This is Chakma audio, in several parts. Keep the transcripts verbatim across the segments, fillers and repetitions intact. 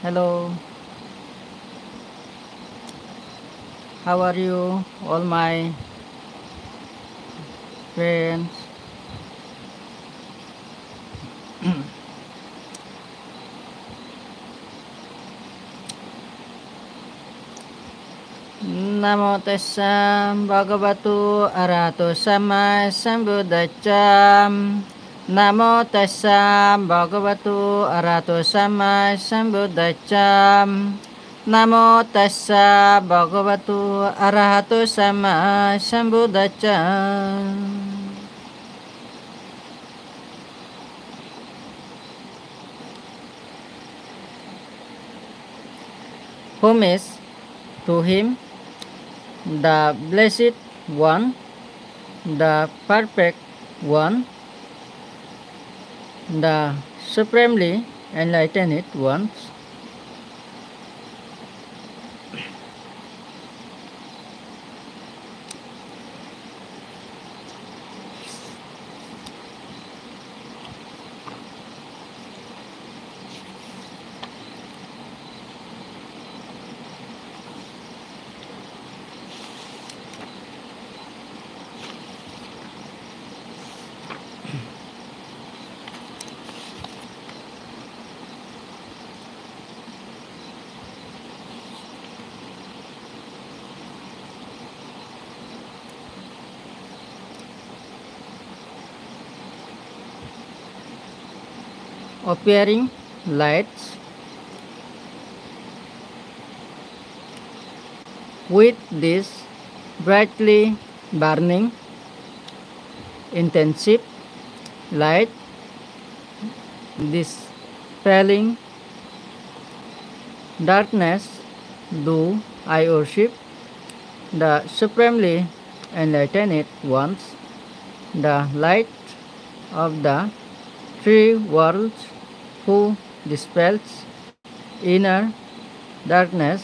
Hello. How are you, all my friends? Namo tassa bhagavato arahato sammāsambuddhassa. Namo tassa bhagavato arahato sammāsambuddhassa. Namo tassa bhagavato arahato sammāsambuddhassa. Homage to him, the Blessed One, the Perfect One, the Supremely Enlightened One. Appearing lights. With this brightly burning, intensive light dispelling darkness, do I worship the supremely enlightened ones, the light of the three worlds, who dispels inner darkness.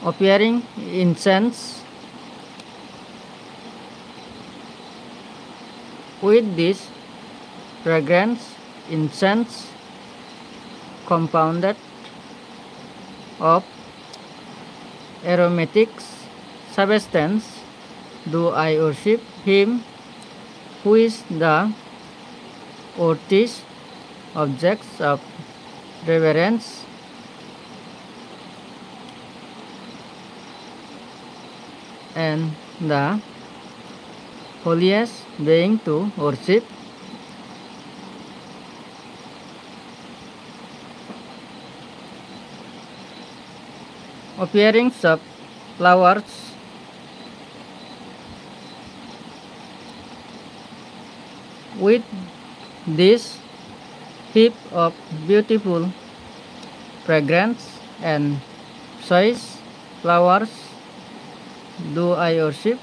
Appearing incense. With this fragrance, incense compounded of aromatic substance, do I worship him who is the worthiest objects of reverence and the holiest being to worship. Offerings of flowers. With this heap of beautiful fragrance and choice flowers, do I worship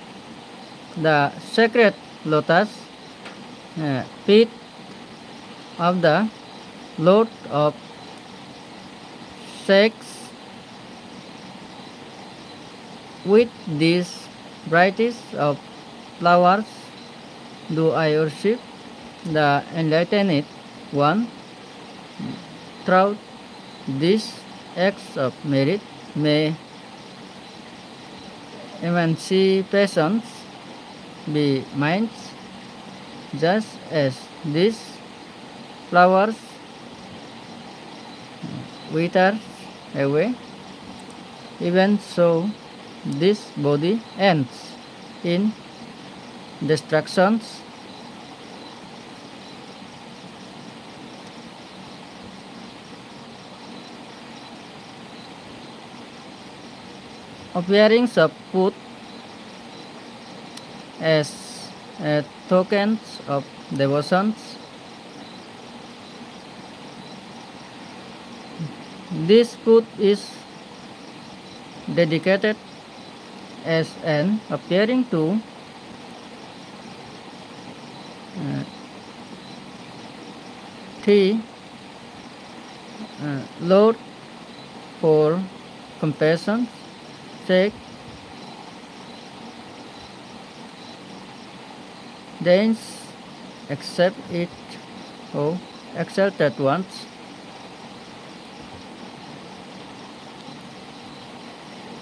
the sacred lotus, uh, feet of the Lord of Saints. With this brightest of flowers do I worship the enlightened one. Through these acts of merit, may emancipations be mine, just as these flowers wither away, even so this body ends in destructions. Offerings of food as a tokens of devotions. This food is dedicated as an offering to, uh, thee, uh, Lord, for compassion's sake. deities accept it, oh, exalted ones,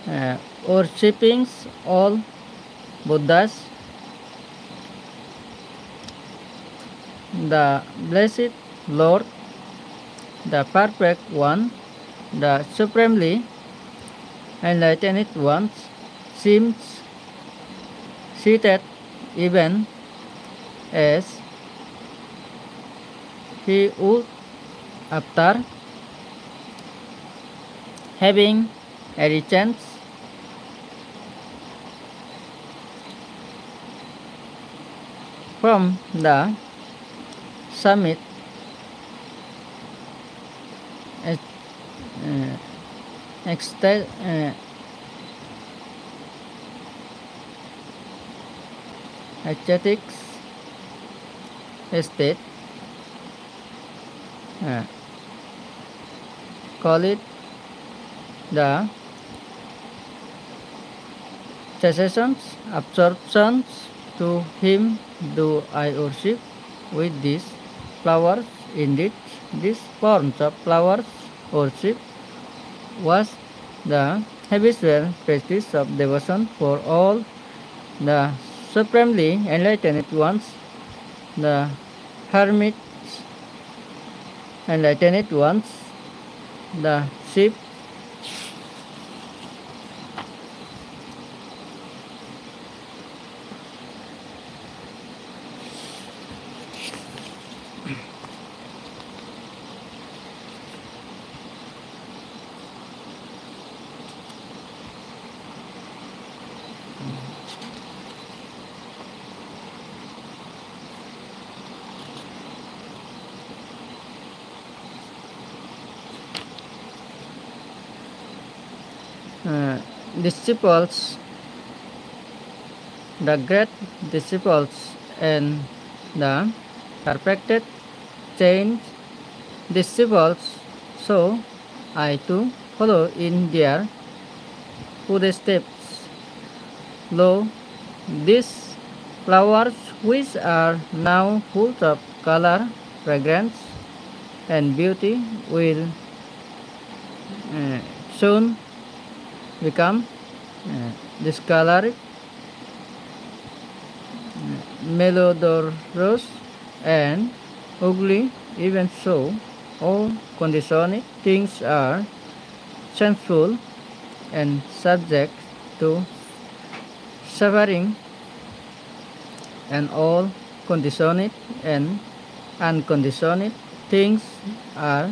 uh, worshipping all Buddhas, the blessed Lord, the perfect one, the supremely enlightened one, seems seated even as he would after having arisen from the summit ex-, eh, exta-, eh, ecstatic state, eh, call it the cessations, absorptions. To him do I worship with these flowers. Indeed, these forms of flowers worship was the habitual practice of devotion for all the supremely enlightened ones, the hermits, enlightened ones, the sheep, uh, disciples, the great disciples and the perfected saint disciples, so I too follow in their footsteps. Lo, these flowers, which are now full of color, fragrance, and beauty, will, uh, soon become, uh, discolored, malodorous, and ugly. Even so, all conditioned things are sinful and subject to suffering, and all conditioned and unconditioned things are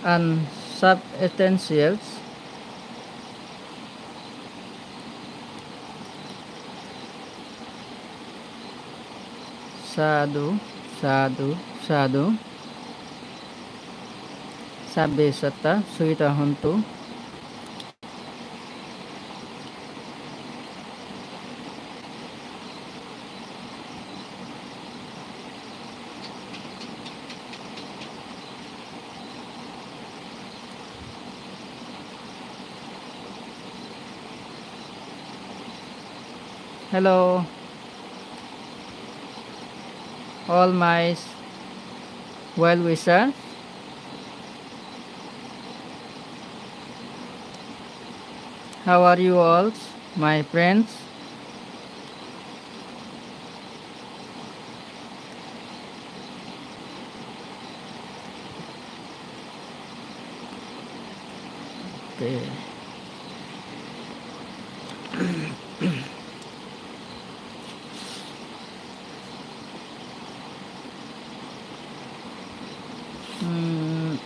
unsubstantial. Sadhu, sadhu, sadhu. Sabbe satta sukhita hontu. Hello, all my well wisher. How are you all, my friends? Okay. Hmm.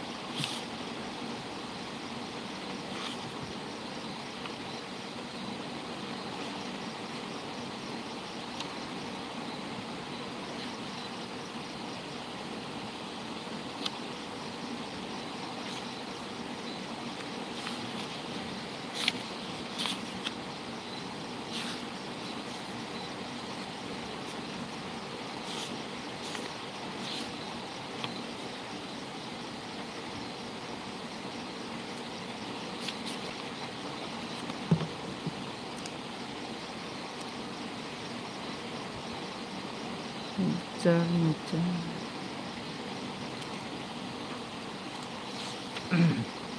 Jar nicche.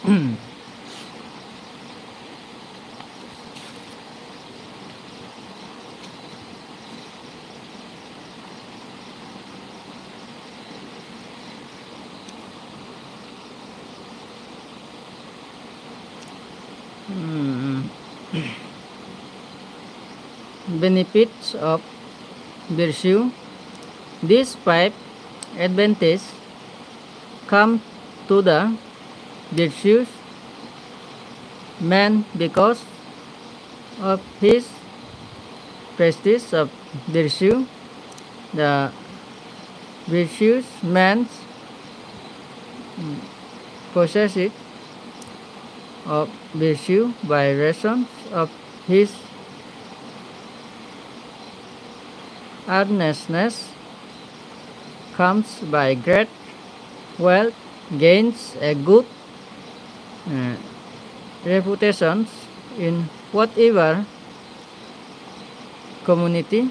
Hmm. Benefits of virtue. These five advantages come to the virtuous man because of his practice of virtue. The virtuous man possesses of virtue by reason of his earnestness, comes by great wealth, gains a good, uh, reputation in whatever community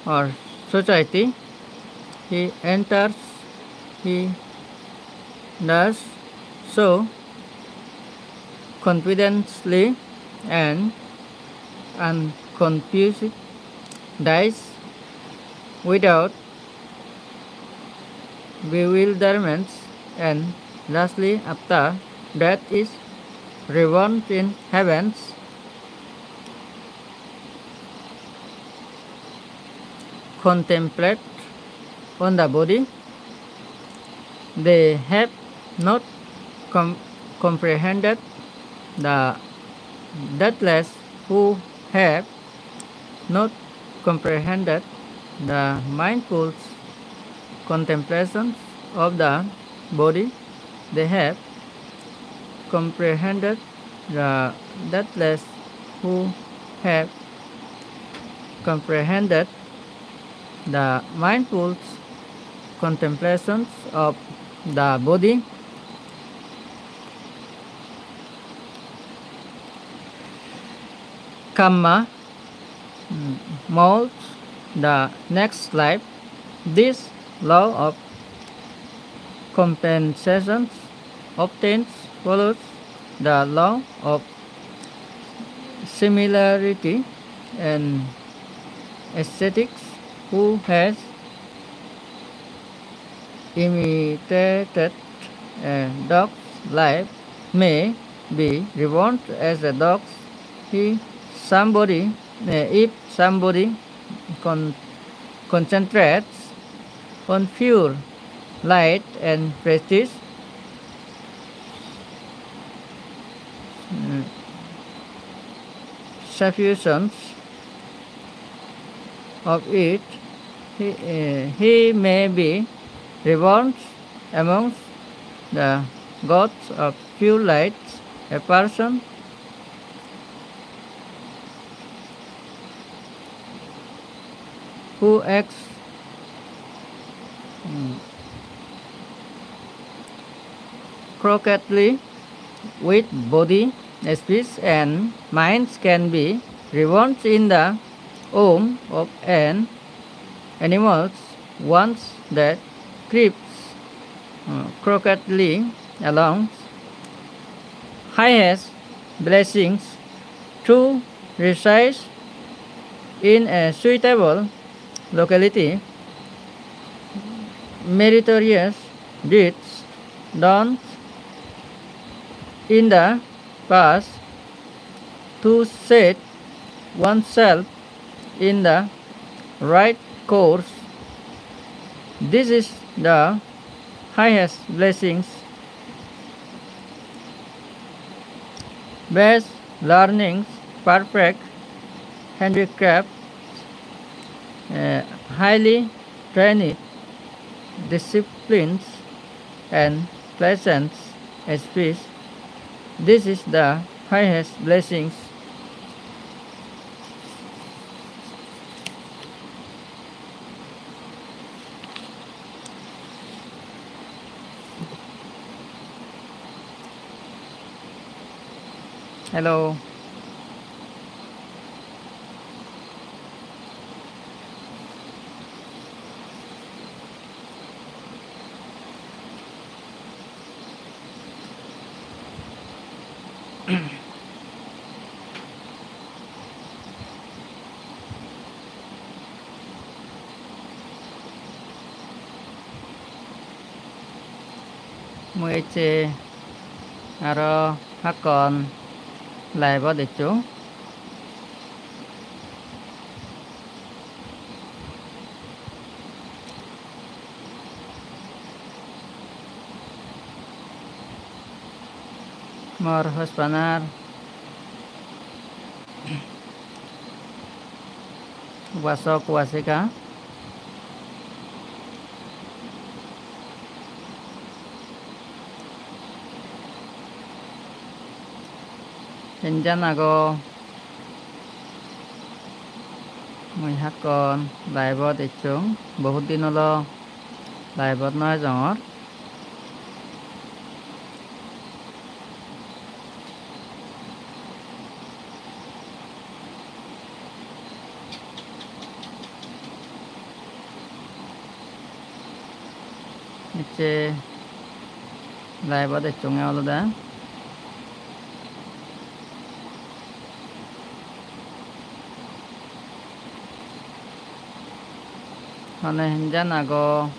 or society he enters, he does so confidently and unconfused, dies without bewilderment, and lastly, after death, is reborn in heavens. Contemplate on the body. They have not com-, comprehended the deathless, who have not comprehended the mindful contemplation of the body. They have comprehended the deathless, who have comprehended the mindful contemplations of the body. Kamma mm, molds the next life. This law of compensations obtains follows the law of similarity and ascetics, who has imitated a dog's life may be reborn as a dog. He somebody, eh, if somebody con-, concentrates on pure light and practice, mm, sufficient of it, he, eh, he may be reborn amongst the gods of pure light. A person who acts, mm, crookedly with body, speech, and minds can be reborn in the womb of an animal once that creeps, uh, crookedly along. Highest blessings to reside in a suitable locality, meritorious deeds done in the past, to set oneself in the right course. This is the highest blessings. Best learnings, perfect handicrafts, eh, highly trained disciplines, and pleasant speech. This is the highest blessings. Hello. Mui ecche aro hakkon live-ot ecchong. Mor hojpanar upasok upasika. Henjan ago? Mui hakkon live-ot ecchong, bohut din olo live-ot no ejongor. Ecche live-ot ecchonge olode. Hone henjan ago?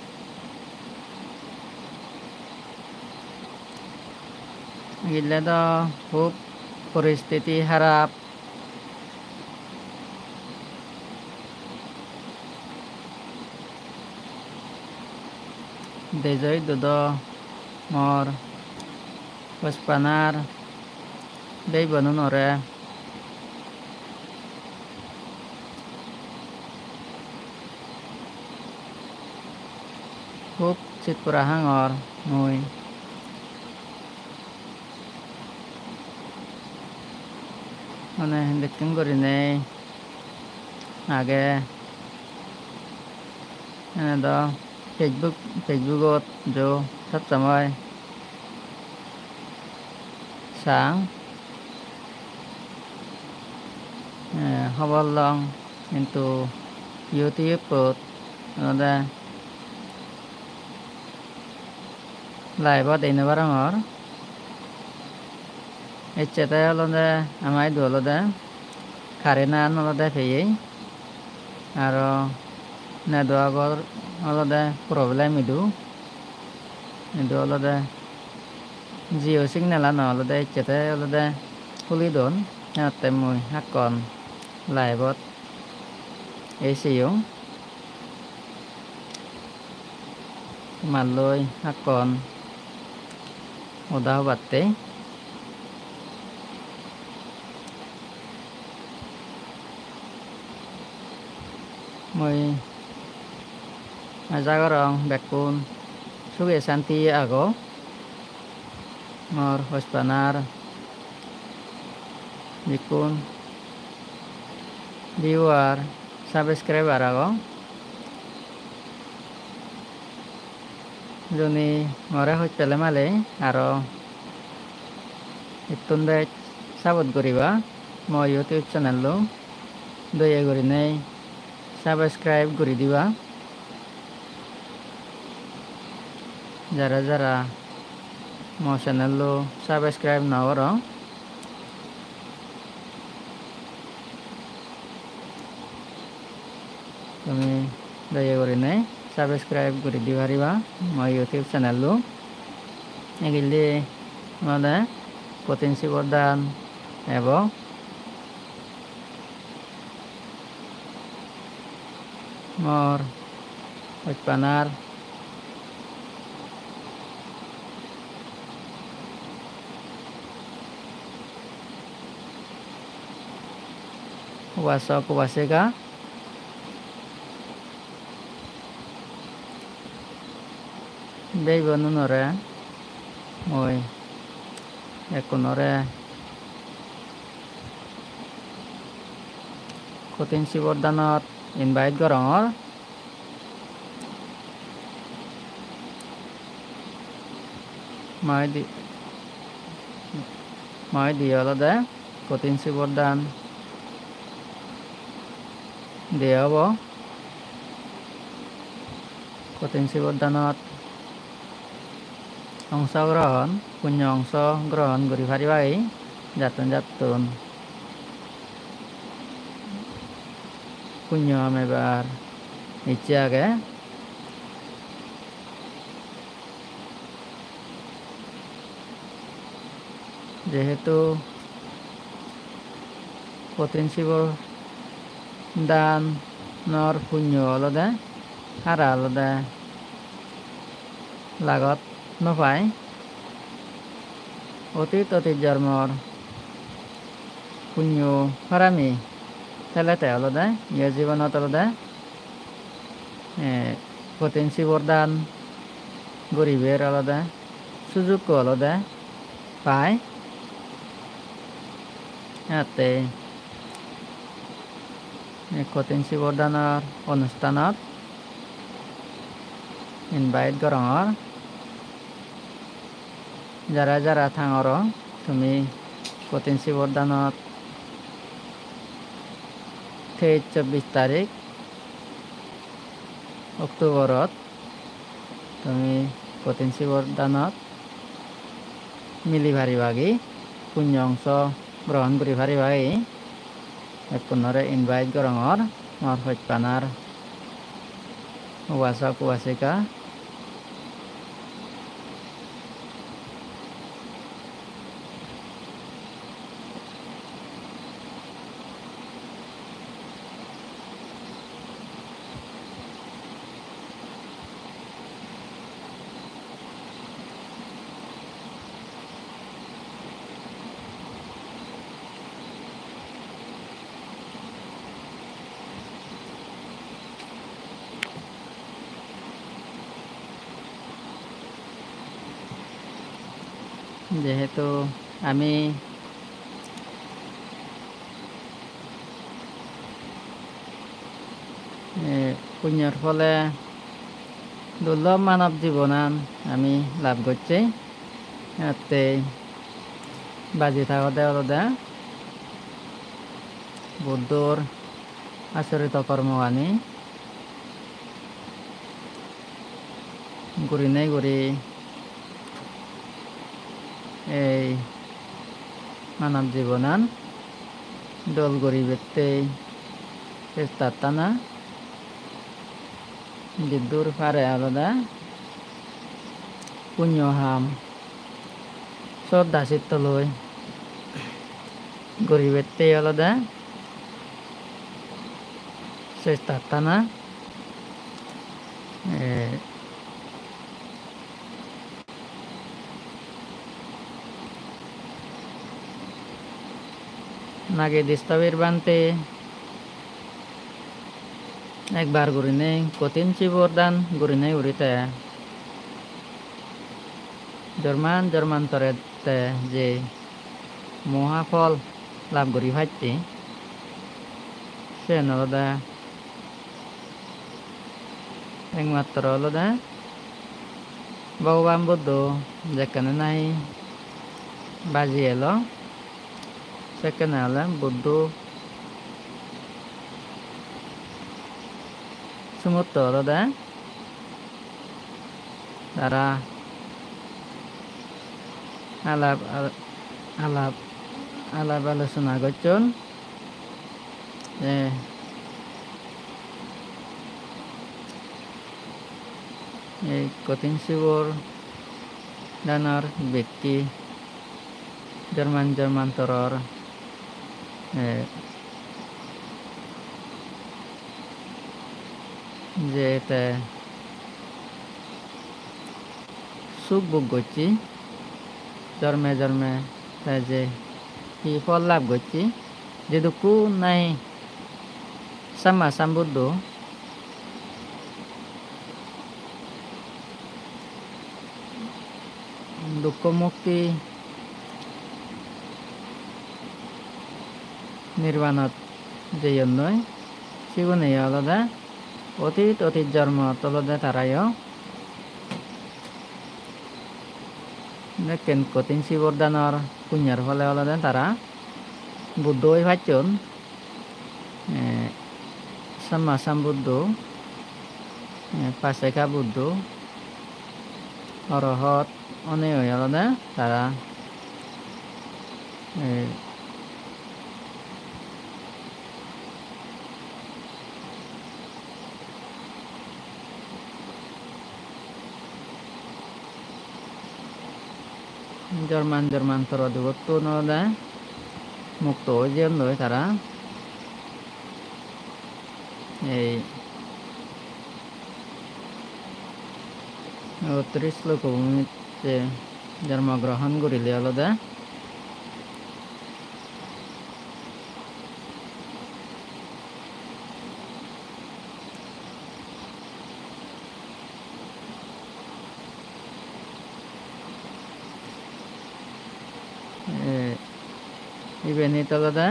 Gille do hub poristiti harap. Dejo idu do mor hojpanar bhei bonunore hub sit pura hangor mui. Mane hindekken gurinei age. Ene do Facebook, Facebook-ot jo sob somoi sang, eh, hobor long, hintu YouTube-ot olode live-ot ei no parongor. Ecche te olode ama idu olode current-an olode peyei, aro network-or olode problem idu, idu olode Jio signal-ano olode ecche te olode huli don, senotte mui hakkon live-ot ei seyong. Malloi hakkon hoda hobatte. Mui aja gorong bekkun suge santi ago. Mor hojpanar bekkun viewer, subscriber agon. Juni more hoj pele male aro ittun bej support guriba mo YouTube channel-lo, doye gurinei subscribe guri diba. Jara jara mo channel-lo subscribe no gorong, tumi doye gurinei subscribe guri di pariba mo YouTube channel-lo. Egille olode Kothin Sibor Dan ebo. Mor hojpanar upasok upasika, bhei bonunore mui ekkunore Kothin Sibor Danot invite gorongor. Mo idu, mo idu olode Kothin Sibor Dan diye obo. Kothin Sibor Danot ongso grohon, punyo ongso grohon guri paribagi. jattun jattun punyo hamebar icche age. Jehetu Kothin Sibor danor punyo olode, hara olode lagot no pai. Otit otit jormor punyo harami tele te olode, iyo jibonot olode, eh, Kothin Sibor dan guribar olode sujukko olode pai. Atte ei Kothin Sibor danor onusthanot invite gorongor. Jara jara thangor, tumi Kothin Sibor danot teis chobbish tarik Octoberot tumi Kothin Sibor danot mili paribagi, punyo ongso grohon guri paribagi. Bekkunore invite gorongor, mor hojpanar upasok upasika. Jehetu ami, eh, punyor phole durlob manob jibonan ami lab gocchei. Atte baji thagode olode Buddhor asorito kormogani gurinei guri ei manob jibonan dol guribattei chesta tana jiddur pare olode punyo ham sodda sittoloi guribattei olode chesta tana, eh, Nagi distabir bhante ekbar gurinei Kothin Sibor dan gurinei guri te jorman jormantore te je moha phol lab guri pacche, siyen olode ekmatro olode Bhogoban Buddho jekkene nahi baji elo, sekkene ole Buddho sumotto olode tara alap, alap, alap alochona gocchon. Eh, ei Kothin Sibor danor bekki jorman jormantoror, eh, je te suk bhog gocche, jorme jorme te je hi phol lab gocche, jedukku nahi Samma Sambuddho dukko mukti nirbanot jeyonnoi, sigune olode otit otit jormot olode tarayo nekken Kothin Sibor danor punyor phole olode tara Buddho oi pacchon. Eh, Samma Sambuddho, eh, Pacceka Buddho, Orohot onei olode tara Eh, jorman jorman toro dugottun olode mukto oi jeyondoi tara. Ei uttris lokobhumit je jormo grohon gurile olode. Eh, ibenit olode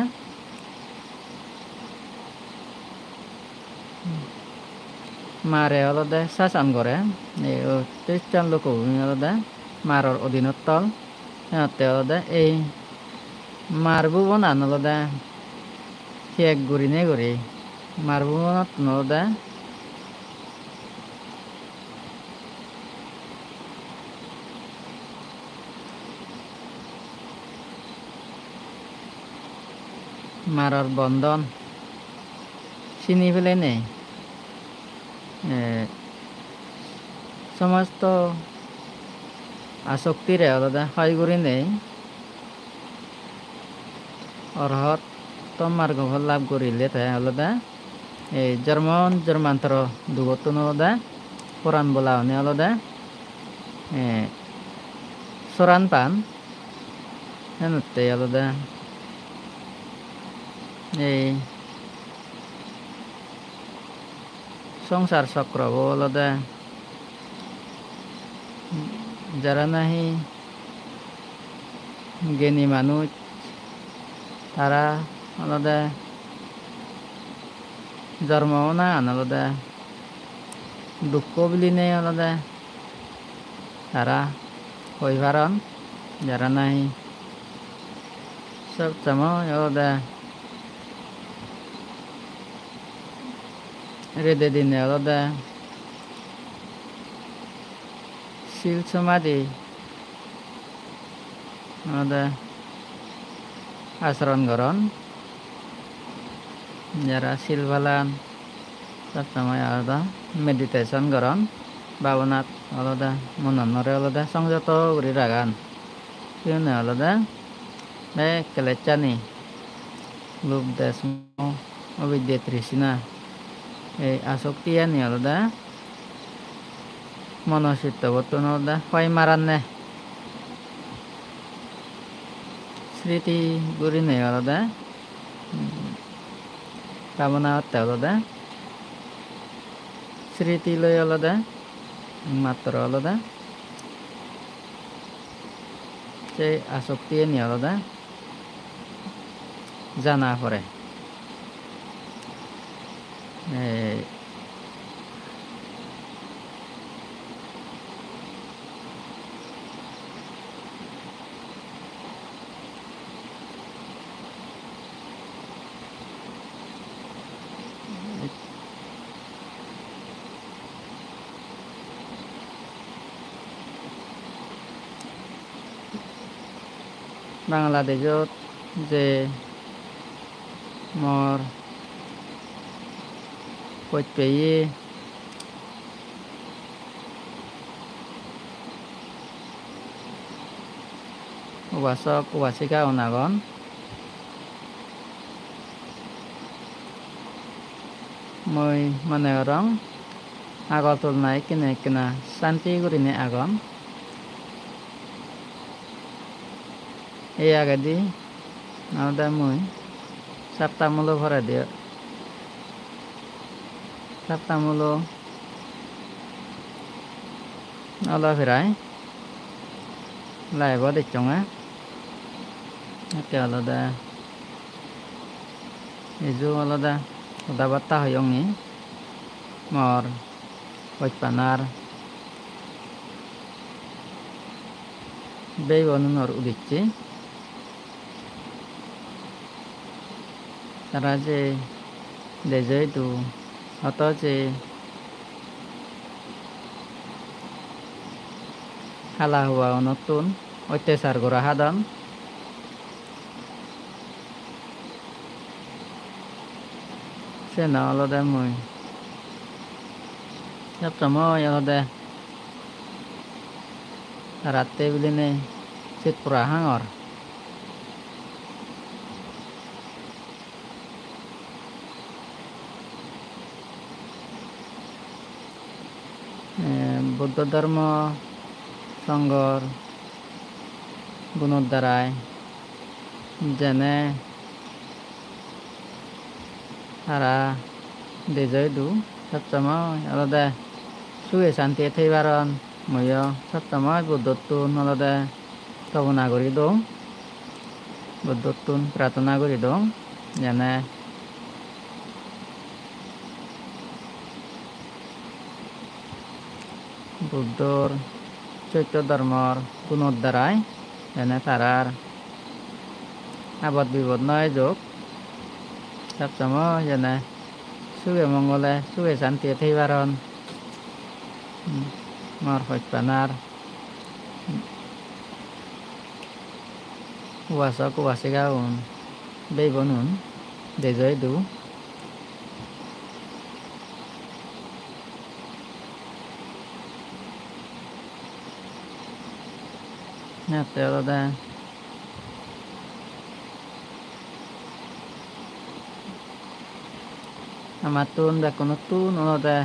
mare olode sasan gore. Ei o tristan lokobhumi olode maror odinottol. Senotte olode ei mar bhubonan olode siyek gurinei guri mar bhubonottun olode maror bondon sini pelenei, eh, somosto asoktire olode hoi gurinei orhotto margo phol lab gurile te olode ei jormon jormantoro dugottun olode poran bola one olode, eh, soran pan. Senotte olode ei songsar chokrobo olode jara nahi geni manuj, tara olode jormo onagan olode dukko bilinei olode tara hoi paron, jara nahi sob somoi olode rede dine olode sil somadhi olode acharon goron. Jara sil palan sob somoi olode meditation goron, bhabonat olode monanore olode songjoto guri ragan. Siyune olode bek kelechani, lub, desh, moh, avidya, trishna, ei asoktiyani olode mono chittobottun olode hoi maranne. Sriti gurinei olode, mm, bhabona otte olode sriti loi olode, ekmatro olode se asoktiyani olode jana pore. Ei Bangladeshot je mor pojpeye upasok upasika un agon. Mui mone gorong agor tulona ekkena ekkena santi gurinei agon. Ei agedi olode mui sapta mulo poredi, sapta mulo olo pirai live-ot ecchonge. Ekke olode iju olode hoda batta hoyonge mor hojpanar bhei bonunor udicche. Tara je dejo idu hoto je hala hua unottun ottechar gora hadon. Seno olode mui sob somoi olode taratte bilinei sit pura hangor. Eh, Buddho dhormo songhor gunor darai jene tara dejo idu sob somoi olode suge santiye thei paron. Muiyo sob somoi Buddhottun olode tobona guri dong, Buddhottun prarthona guri dong, jene Buddhor, Sotto Dhormor gunor darai jene tarar abot bibot no ejok, sob somoi jene suge mongole, suge santiye thei paron. Hmm, mor hojpanar upasok upasikaun, bhei bonun, dejo idu. Ette olode amattun bekkunottun olode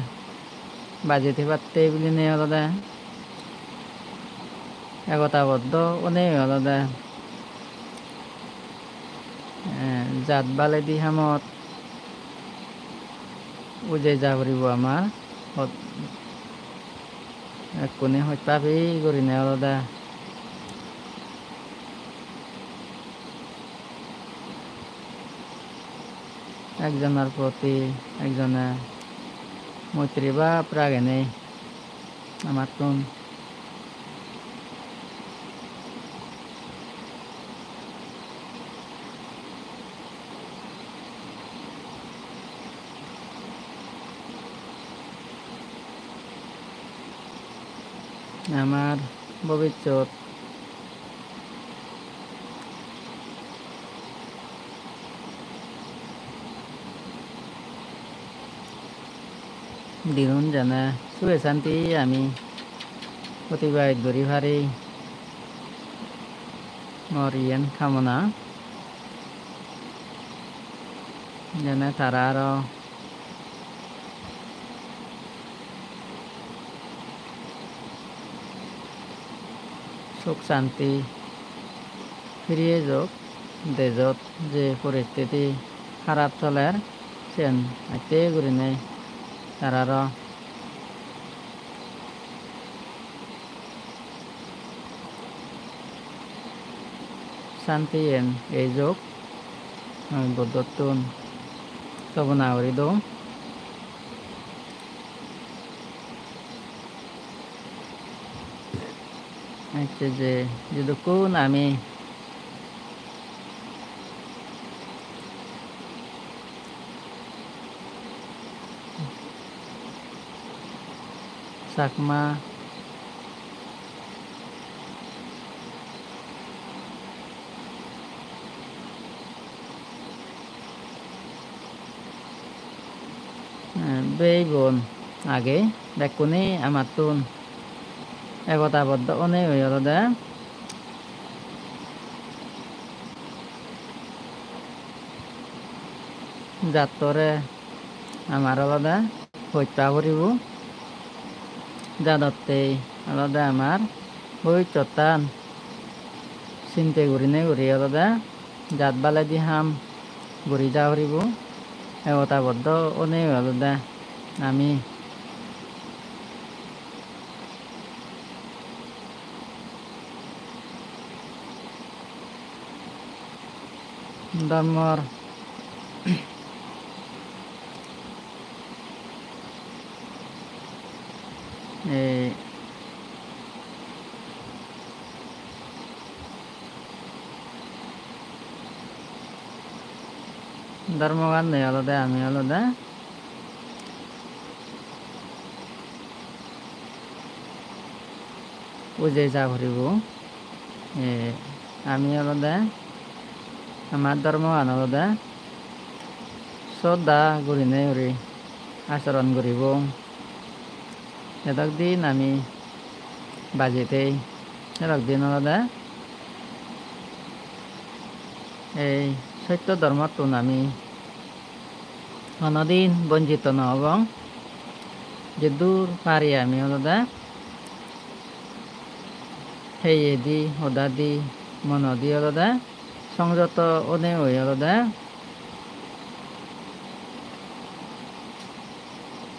baji thebatte bilinei olode egotaboddho onei olode, eh, jat baledi hamot ujei ja puribo amar. Hot-, ekkune hoj pabi gurinei olode ekjonor proti ekjone moitri bhab ragenei amattun amar bobissot dinun jene suge santi ami otibahit guri pari, mor iyen kamona. Jene tara aro suk santi firi ejok, dejot je poristiti harap soler, siyen atte gurinei tararo santiyen ejok, ami Buddhottun tobona guri dong. Ecche je jidukkun ami Chakma, eh, bhei bon age, bekkune amattun egotaboddho onei olode jattore amar olode hojpa puribo, jadotte olode amar bobissottan sinte gurinei guri olode jat baledi ham guri ja puribo. Egotaboddho onei olode ami dhormor ei dhormoganne olode ami olode ujei ja puribo. E, ami olode, amar dhormogan olode sodda gurinei guri asoron guribong. Jedok din ami baji tei, sedok din olode ei sotto dhormottun ami honodin bonjito no obong. Jeddur pari ami olode heyedi, hodadi, monodi olode songjoto onei olode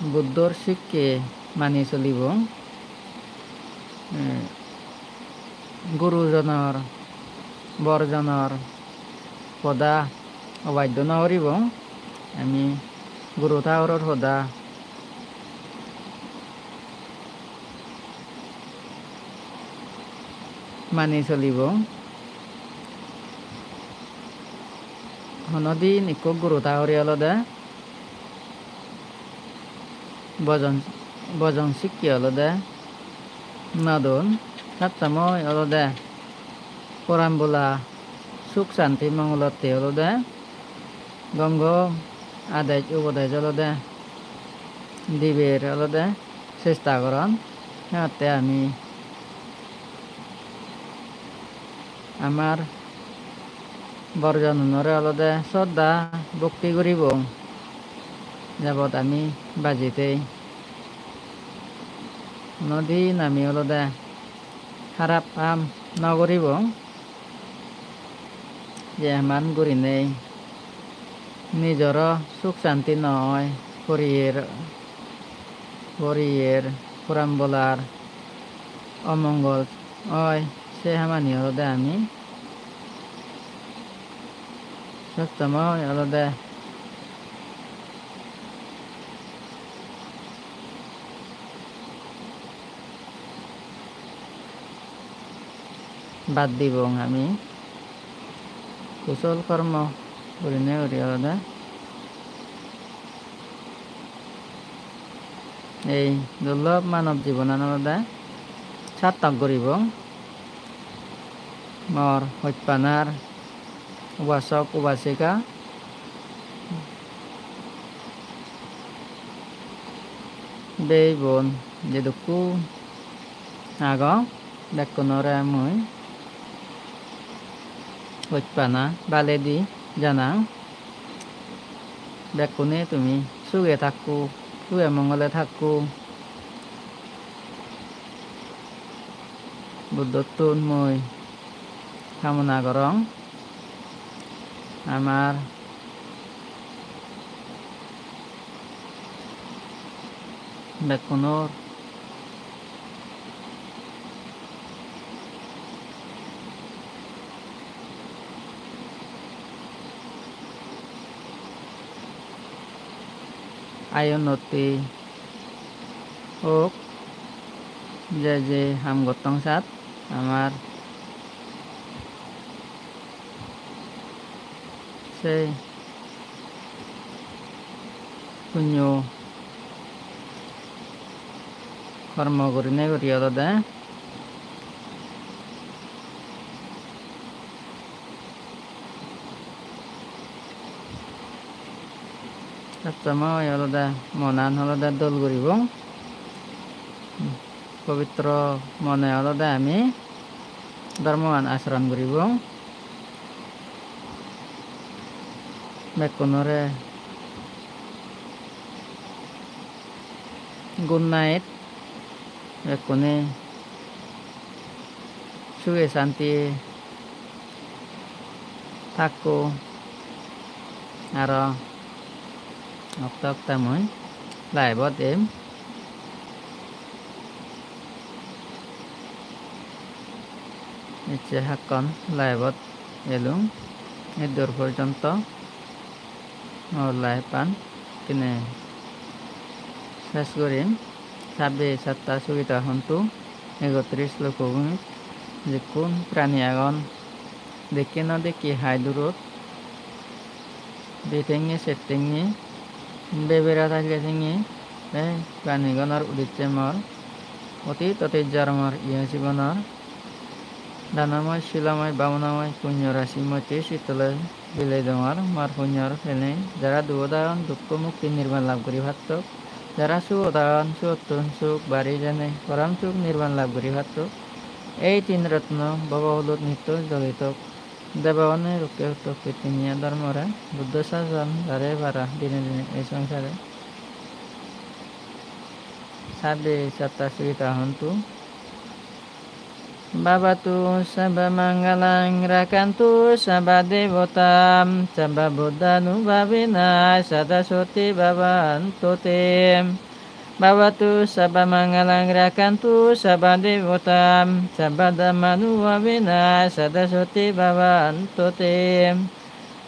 Buddhor sikke mani solibong. Eh, gurujonor, borjonor hoda obaddo no guribong. Ami guru thaguror hoda mani solibong. Honodin ikko guru thaguri olode bojong, bojong sikke olode no don. Sab somoi olode poranbola suk santi mongolotte olode gom gom adej ubodej olode diber olode chesta goron. Senotte ami amar borjonunore olode sodda bhokti guribong, jabot ami baji tei. Honodin ami olode harap ham no guribong. Je haman gurinei nijoro suk santi no oi, poriyer, poriyer, poranbolar omongol oi, se hamani olode ami sob somoi olode bad dibong ami. Kusol kormo gurinei guri olode ei durlob manob jibonan olode sartok guribong. Mor hojpanar upasok upasika, bhei bon jedukku agon, bekkunore mui hojpana baledi janang. Bekkune tumi suge thakko, suge mongole thakko. Buddhottun mui kamona gorong. Amar bekkunor ayu unnoti ok, je je ham gottong sat amar sei punyo kormo gurinei guri olode sob somoi olode monan olode dol guribong. Pobitro mone olode ami dhormogan asoron guribong. Bekkunore good night. Bekkune suge santiye thakko. Aro okte okte mui live-ot em. Ecche hakkon live-ot elung. Eddur porjonto mor live-an ekkene ses gorim. Sabbe satta sukhita hontu, ekotris lokobhumit, jekkun prani agon, dekke no dekke hai durot, di tenge ser tenge, bebera thangge tenge, ei pranigunor udicche mor otit otit jormor iyo jibonor Danamoi, silamoi, bhabonamoi, punyo rasi motte sittole bilei dongor, mar punyor penei. Jara dugot agon, dukko mukti nirban lab guri pattok. Jara sugot agon, sugottun suk bari jenei, poran suk nirban lab guri pattok. Ei tin rotno bobo hulot nitto jolitok. Debagune rukke huttok pittinniya dhormore, Buddho sason jare para dine dine ei songsare. Sabbe satta sukhita hontu. Bhavatu sabba mangalang, rakkhantu sabba devata, sabba buddhanubhavena, sada sotthi bhavantu te. Bhavatu sabba mangalang, rakkhantu sabba devata, sabba dhammanubhavena, sada sotthi bhavantu te.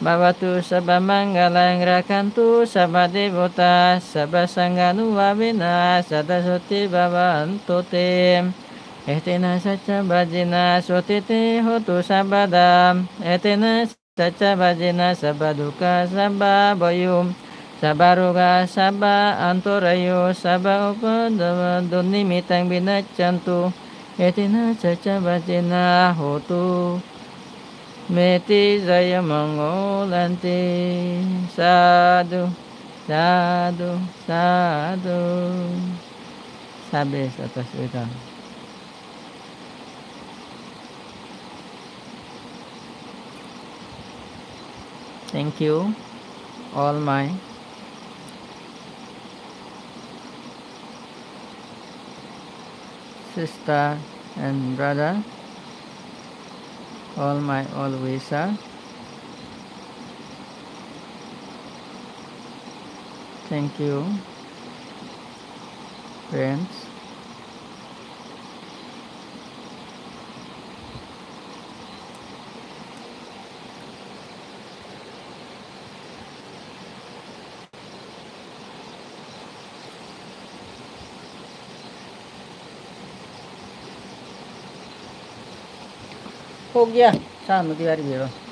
Bhavatu sabba mangalang, rakkhantu sabba devata, sabba sanghanubhavena, sada sotthi bhavantu te. Etena sacca vajjena sotthi te hotu sabbada. Etena sacca vajjena sabba dukkha sabba bhayo, sabba roga sabba antarayo, sabba upaddava dunimittam vinassantu. Etena sacca vajjena hotu me ti jaya mangalanti. Sadhu, sadhu, sadhu. Sabbe satta sukhita. Thank you, all my sister and brother, all my well wisher. Thank you, friends. Hok ya, sa no di paribi aro.